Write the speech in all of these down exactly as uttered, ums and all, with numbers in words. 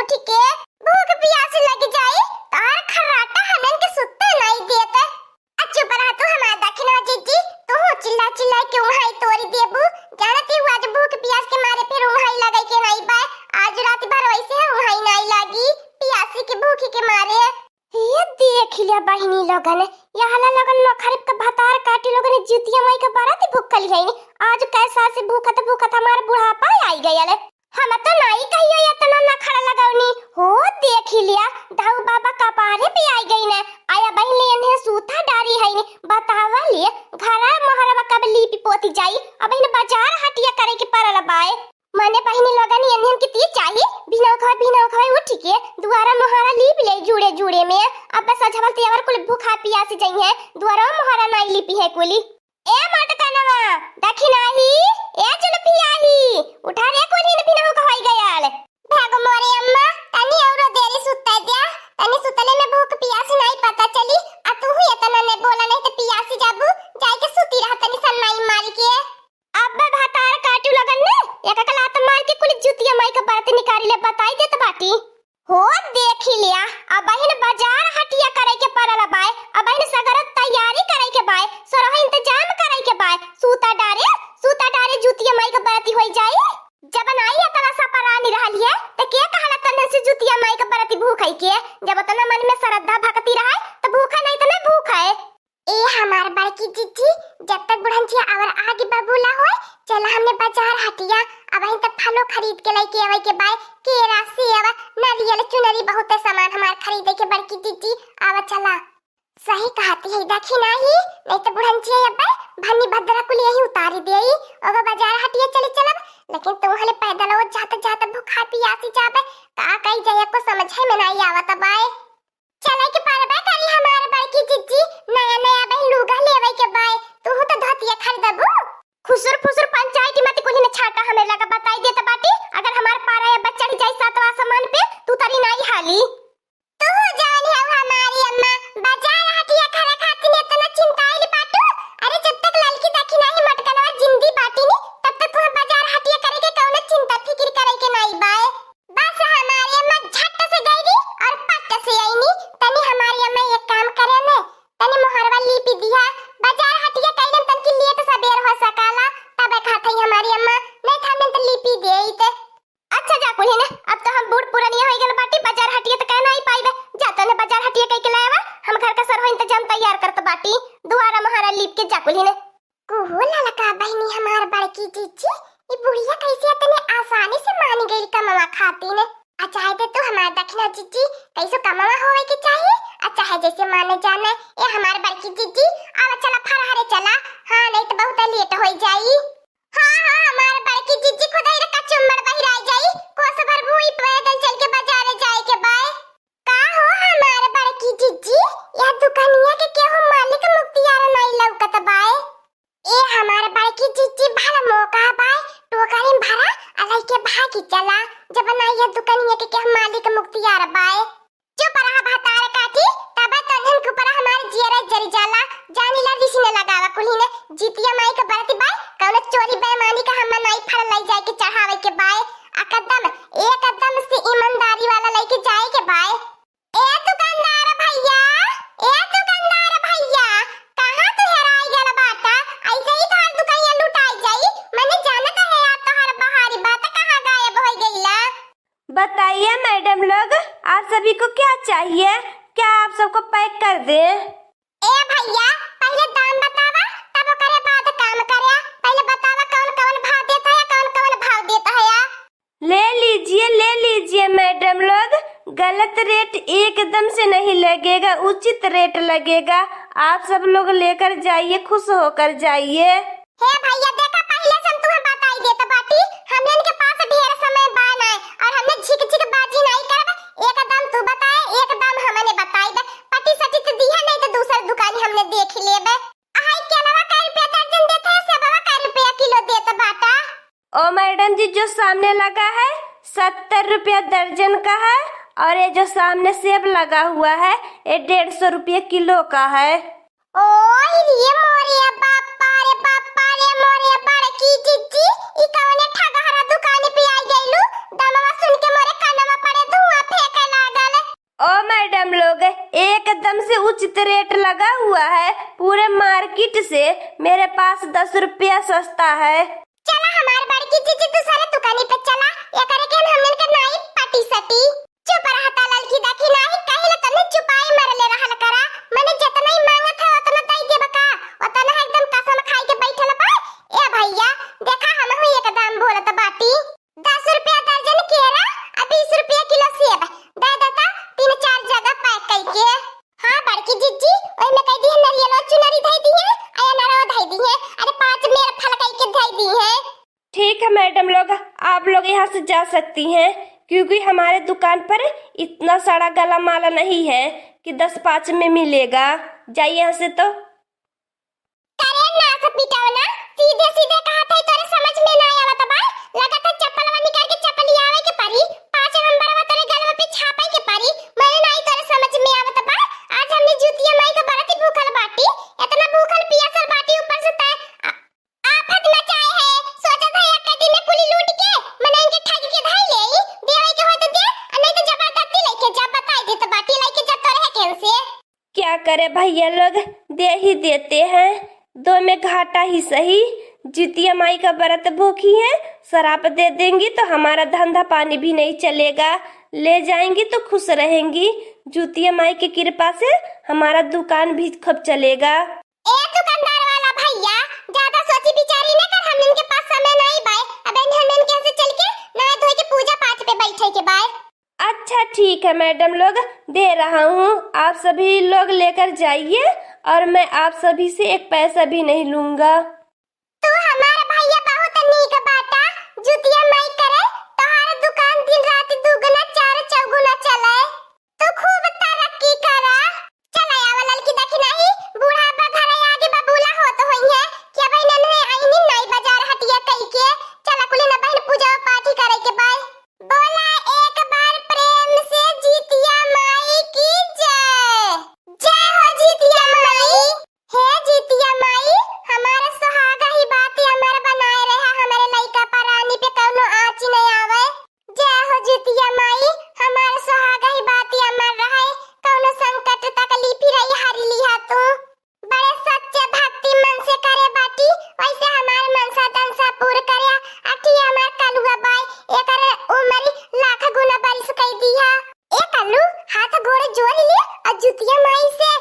उठ के भूख पियास लग जाई, तोहार खर्राटा हमन के सुत्ते नाई देत। आ चुप रह तू हमार दखिना जिज्जी, तू चिल्ला चिल्ला के उहाई तोरी देबू। जानत ही आज भूख पियास के मारे फिर उहाई लगे के नाई बाय। आज रात भर वैसे है उहाई नाई लागी, पियासी के भूखी के मारे। ये देख लिया बहिनी लोगन, यहला लोगन नखरे के भतार काटी लोगन जुतिया माई के बराती भूखल है। आज कैसा से भूखत भूखत हमार बुढ़ापा आई गयल। हम तो नाई कहियो इतना नखरा लगौनी। हो देख लिया, दाऊ बाबा कपारे पे आई गई ने। आया बहिन ले इन्हें सूता डारी है नी। बतावा लिए, घरा मोहरवा कब लीपी पोती जाई? अब इन बाजार हटिया करे के परल बाय। मने बहिनी लोगन इन्हें किती चाही? बिना उखवा, बिना उखवा उठ के दुआरा मोहरा लीप ले जुड़े जुड़े में। अब बस अझवल तेवर कुल भूखा पियासी जई है, दुआरा मोहरा नाई लीपी है कुली। ए मोटकनवा, दखिनाही, ए जुल्फियाही, उठा रे कोल्हिन बिनहु कहवाई गयल। भागो मोरे अम्मा, तनी औरो देरी सुत्ता द्या, तनी सुतले में भूख पियास नाई पता चली, आ तू ही इतना ने बोला नहीं तो पियासी जाबू, जाई के सुती रह तनी सन्नाई मारी के। अब्बे भतार काटू लगन ने, एक एक लात मार के कुल जुतिया माई के बरत निकाली ले बताई देत बाटी। हो देखी लिया, अबहिन बाजार हटिया करे के परल बाय, अबहिन सगरो तैयारी करे के बाय, सरह इंतजाम करे के बाय। सूता डारे, सूता डारे जूतिया माई के बरती होई जाई। जब नाई अतना सा परानी रहलिए, त के कहला तन्ने से जूतिया माई के बरती भूखई के? जब अतना मन में श्रद्धा भक्ति रहै, त भूखै नहीं त नहीं भूखै। ए हमार बड़की जिज्जी, जब तक बुढ़ंचिया आवर आगे बबूला होय, चला हमने बाजार हटिया, अबहिन त फलो खरीद के लइके आवे के बाय, केरा, सेब, नारियल, चुनरी, बहुते सामान हमार खरीदे के बड़की जिज्जी, आवा चला। सही कहती है, देखी नाही, नहीं त बुढ़ंचिया अब्बे भन्नी भद्रा कुल यही उतारी देई, ओगो बाजार हटिया चली चलब, लेकिन तू हले पैदल ओ जात जात भूखा पियासी जाबे, का कई जाए को समझे में नाही आवत बाय। चले के परबे करी हमार बड़की जिज्जी, नया नया बहिन लुगा लेवे के बाय, तू तो धोतिया खरीदबू। खुसुर फुसुर पंचायती मत कुल्ही न छाटा, हमें लगा बताई देत बाटी, अगर हमार पारा या बच्चा चढ़ जाई सातवां आसमान पे, तू तरी नाई हाली। तू जान है हमारी अम्मा, बाजार हटिया खरे खातिर इतना चिंताइल बाटू। अरे जब तक ललकी दखिनाही मटकनवा जिंदी बाटी नी, तब तक तुहे बाजार हटिया करे के कौनो चिंता फिकिर करे के नाई बाय। बस हमारी अम्मा झट से गईली और पट से आईनी। तनी हमारी अम्मा एक काम करे ने, तनी मोहरवा लीपी दिया, बाजार हटिया कइलन तनकी लेट सबेर हो सकाला, तबे कहत हई हमारी अम्मा, नहीं था में तो लीपी देइत। अच्छा जा कुल्ही ने, अब तो हम बूढ़ पुरनिया होई गल बाटी, बाजार हटिया तो कहना ही पाइबे। जा तने बाजार हटिया कई के लावा, हम घर का सरहो इंतजाम तैयार करत बाटी, दुआरा मोहरा लीप के जा कुल्ही ने। कुहू ललका बहिनी हमार बड़की जिज्जी, ई बुढ़िया कैसे इतने आसानी से मान गई कमवा खातिर? आ चाहे दे तू हमार दखिना जिज्जी, कैसो कमवा होवे के चाही, आ चाहे जैसे माने जाने। ए हमार बड़की जिज्जी, आवा चला फरहरे चला, हाँ नहीं तो बहुत लेट होई जाई। हाँ हाँ हमार बड़की जिज्जी, खुदाई रे कचुम्बर बहिराई जाई, कोस भर भूई पैदल चल के बाजारे जाए के बाय। का हो हमार बड़की जिज्जी, यह दुकानिया के केहू मालिक मुख्तियार नाई लौकत बाय। ए हमार बड़की जिज्जी, भला मौका बाय, टोकरी में भरा, आ लइके भागी चला, जब ना ये दुकानिया के केहू मालिक मुख्तियार बाय। चुप रहा भतार काटी, तबे तोहन के ऊपर हमार जियरा जरी जाला, जानी ला रिसी न लगावा कुल्ही ने, जितिया माई के बरती बाय, कौनो चोरी बेईमानी का हम नाई फल लाई जाए के चढ़ावे के बाय, आ कदम, एक कदम से ईमानदारी वाला लइके जाए के बाय। ए दुकानदार भैया, ए दुकानदार भैया, कहाँ तू हेराई गल बाटा? ऐसे ही तोहार दुकनिया लुटाई जाई। मने जानत है यार तोहार बहारी बात, कहाँ गायब होई गईला? बताइए मैडम लोग, आप सभी को क्या चाहिए? क्या आप सबको पैक कर दें? ए भैया, पहले दाम बतावा, तब ओकरे बाद काम करे। पहले बतावा कौन कौन भाव देता है, कौन कौन भाव देता है या? ले लीजिए, ले लीजिए मैडम लोग, गलत रेट एकदम से नहीं लगेगा, उचित रेट लगेगा। आप सब लोग लेकर जाइए, खुश होकर जाइए। हे भैया, देखा, पहिले से हम तुम्हें बताई देत बाटी, हमन के पास ढेर समय बा नाय, और हमने झिक झिक बाजी नाई करब। एक दाम तू बताए, एक दाम हमने बताई दे। पटी सटी तो दिया नहीं तो दूसर दुकान हमने देख लेबे। हाय, केलवा कै रुपया दर्जन देत है, सेबवा कै रुपया किलो देत बाटा? ओ मैडम जी, जो सामने लगा है सत्तर रुपया दर्जन का है, और ये जो सामने सेब लगा हुआ है ये डेढ़ सौ रुपये किलो का है। ओए रे मोरे बापा रे बापा रे मोरे बड़की जिज्जी, ई कवने ठगहरा दुकान पे आई गइलू? दमवा सुन के मोरे कनवा पड़े धुआं मैडम लोग, एकदम से उचित रेट लगा हुआ है पूरे मार्केट से, मेरे पास दस रुपया सस्ता है। चला हमार बड़की जीजी दूसरे दुकानी पे चला, एकरे के हमन के नाई पटी सटी। चुप रहता ललकी दखिनाही, कहिले तने चुपाई मरले रहल करा, मने जतना ही मांगत है ओतना दई देबा का, ओतना एकदम कसम खाई के बैठल बा। ए भैया, देखा हमहू एक दाम बोलत बाटी, दस रुपया दर्जन केरा आ बीस रुपया किलो सेब, दे देता तीन चार जगह पैक कई के। हाँ बड़की जिज्जी, ओई में कई दिहे नरियलो चुनरी धई दिहे, आ अनरवा धई दिहे, अरे पाँच मेर फल कई के धई दिहे। ठीक है मैडम लोग, आप लोग यहाँ से जा सकती हैं, क्योंकि हमारे दुकान पर इतना सारा गला माला नहीं है कि दस पाँच में मिलेगा। जाइए यहाँ से तो। करे नास पिटवना, सीधे सीधे कहत है, तोरे समझ में ना आवत बा। लगत है चप्पलवा निकाल के चपलियावे के पड़ी, पाँच नंबरवा तोरे गलवा पे छापे के पड़ी। मने नाई तोरे समझ में आवत बा। आज हमने जूतिया माई का बरती भूखल बाटी, इतना भूखल पियासल बाटी, ऊपर से तय आ-, आफत मचाए है। सोचत है एक दिन में कुली लूट के मने इनके ठग के धाई ले, देवे के होय तो दे, आ नहीं तो जबरदस्ती लेके जा, बताई देत बाटी, लेके जा तोरे है केन से। क्या करे भैया लोग, दे ही देते हैं, दो में घाटा ही सही। जितिया माई का व्रत भूखी है, श्राप दे देंगी तो हमारा धंधा पानी भी नहीं चलेगा, ले जाएंगी तो खुश रहेंगी। जितिया माई की कृपा से हमारा दुकान भी खूब चलेगा। ए दुकानदार वाला भैया, ज्यादा सोची विचारी न कर, हमन के पास समय नहीं बाय, अब हमन के से चल के नहा धोए के पूजा पाठ पे बैठे के बाय। अच्छा ठीक है मैडम लोग, दे रहा हूँ, आप सभी लोग लेकर जाइए और मैं आप सभी से एक पैसा भी नहीं लूंगा। तू हमार भैया बहुत नीक बाटा, जुतिया माई करे, तोहार दुकान दिन रात दुगुना चार चौगुना चले। तू खूब तरक्की करा। चल आवा ललकी दखिनाही, बूढ़ा बा घर आगे बबूला होत होइहे, कि अब इन्हें आईनी नाई बाजार हटिया कई के। चल कुली न बहन पूजा पाठ करे के बाय। बोला एक बार प्रेम से जितिया माई की जय। जय हो जितिया माई। हे जितिया माई, हमार सुहाग ही बात अमर बनाए रहा, हमारे लइका परानी पे कौनो आँच नहीं आवे। जय हो जितिया माई, हमार सुहाग ही बात अमर रहे, कौनो संकट तकलीफ रही हरी लिहा तू। बड़े सच्चे भक्ति मन से करे बाटी, वैसे हमार मनसा तनसा पूर करे। अठी हमार कलुआ बाय, एकर उमर लाख गुना बरिस कई दिया। ए कल्लू, हाथ गोड़ जोड़ ले और जुतिया माई से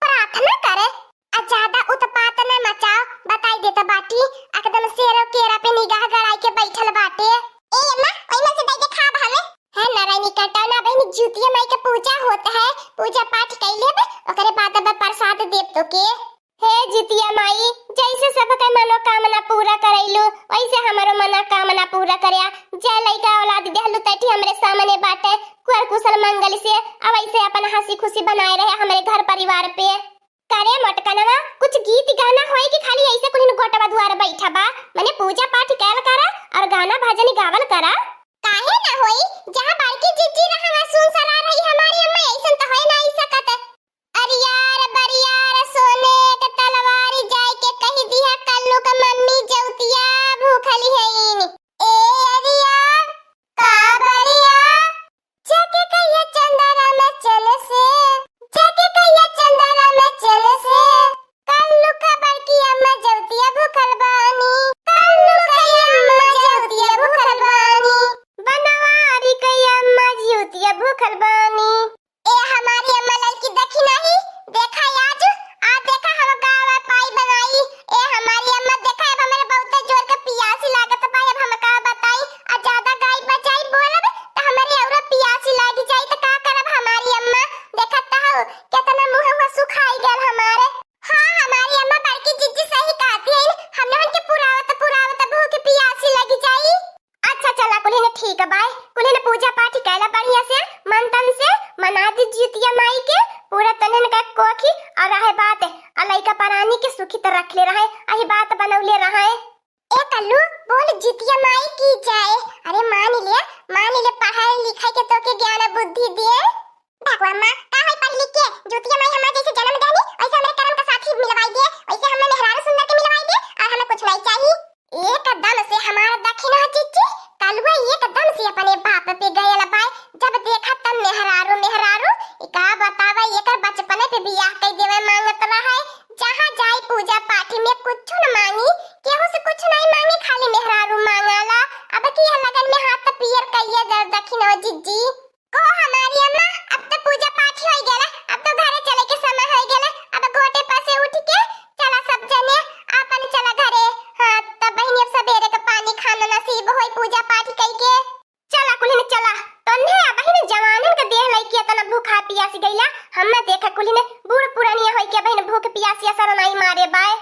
प्रार्थना करे। आ ज्यादा उत्पात न मचाओ, बताई देत बाटी, एकदम सेरो केरा पे निगाह गड़ाई के बैठल बाटे। ए अम्मा, ओई में से दे दे खाब हमें। है नारायणी कटौना बहन, जुतिया माई के पूजा होत है, पूजा पाठ कई लेब, ओकरे बाद अब प्रसाद देब तोके। हे जितिया माई, जैसे सबके मनोकामना पूरा करैलू, वैसे हमारो मनोकामना पूरा करया। जय लइका औलाद देहलू तैठी हमरे सामने बाटे, कुर कुशल मंगल से, अब ऐसे अपन हंसी खुशी बनाए रहे हमरे घर परिवार पे। करे मोटकनवा, कुछ गीत गाना होई कि खाली ऐसे कुल गोटवा दुआर बैठा बा? मने पूजा पाठ कैल करा और गाना भजन गावल करा। काहे ना होई, जहाँ बड़की जिज्जी रहवा सुन सलाह रही हमारी अम्मा, ऐसन तो होए ना ही सकत। अरियार बरियार सोने के तलवारी जाए के कही दिया कल्लू का मम्मी जौतिया भूखली हईन। ए अरियार का बरिया, जग कहिया चंदरा में चल से, जग कहिया चंदरा में चल से, कल्लू का बड़की अम्मा जौतिया भूखल बानी, कल्लू का अम्मा जौतिया भूखल बानी, बनवारी का अम्मा जौतिया भूखल बानी। ए हमारी अम्मा ललकी देखी नाही, देखा आज, आ देखा हम गावा पाई बनाई। ए हमारी अम्मा देखा, अब हमरे बहुते जोर के पियासी लागत बा, अब हम का बताई, आ ज्यादा गाई बजाई बोलब त हमरे औरो पियासी लागी जाई, त का करब हमारी अम्मा? देखत त हो केतना मुंह हुआ सुखाई गल हमारे। हाँ हमारी अम्मा बड़की जिज्जी सही कहती है, हम लोगन के पुरावत पुरावत भूख पियासी लगी जाई। अच्छा चला, कुल्हिन ठीक बाय, कुल्हिन पूजा पाठ कैला बढ़िया से, मन तन से मना दी जितिया माई के, पूरा तनन का कोखी और रहे बात, आ लइका परानी के सुखी तो रखले रहे, अही बात बनौले रहे। ए कल्लू, बोल जितिया माई की जय। अरे मान ले, मान ले, पढ़ाई लिखाई के तोके ज्ञान बुद्धि दिए। देखो अम्मा, का होई पढ़ लिख के? जुतिया माई हमार जैसे जन्म देहनी, वैसे हमरे करम का साथी मिलवाई दे, वैसे हमें मेहरारू सुंदर के मिलवाई दे, और हमें कुछ नहीं चाहिए। एकदम से हमार दखिना चिच्ची, कलुआ एकदम से अपने बाप पे गयल बाय। जब देखा तब मेहरारू, मेहरारू, ई का बियाह कई देवे मांगत रहे, जहाँ जाई पूजा पाठी में कुछ न मांगी, केहू से कुछ नहीं मांगे, खाली मेहरारू मांगाला। अब की यह लगन में हाथ त पियर कइये दर दखिन हो जिज्जी। को हमारी अम्मा, अब तो पूजा पाठ होई गेला, अब तो घरे चले के समय होई गेला। अब गोटे पर से उठ के चला सब जने आपन चला घरे। हाँ, तब बहिनी अब सबेरे के पानी खाना नसीब होई पूजा पाठ कई के। चला कुलिन चला, तन्हे अब बहिन जवानन के देह लइके इतना भूखा पियासी गइला। हमें देखा कुलिन बूढ़ पुरानिया होई के बहिन भूख पियासी असर नाई मारे बाय।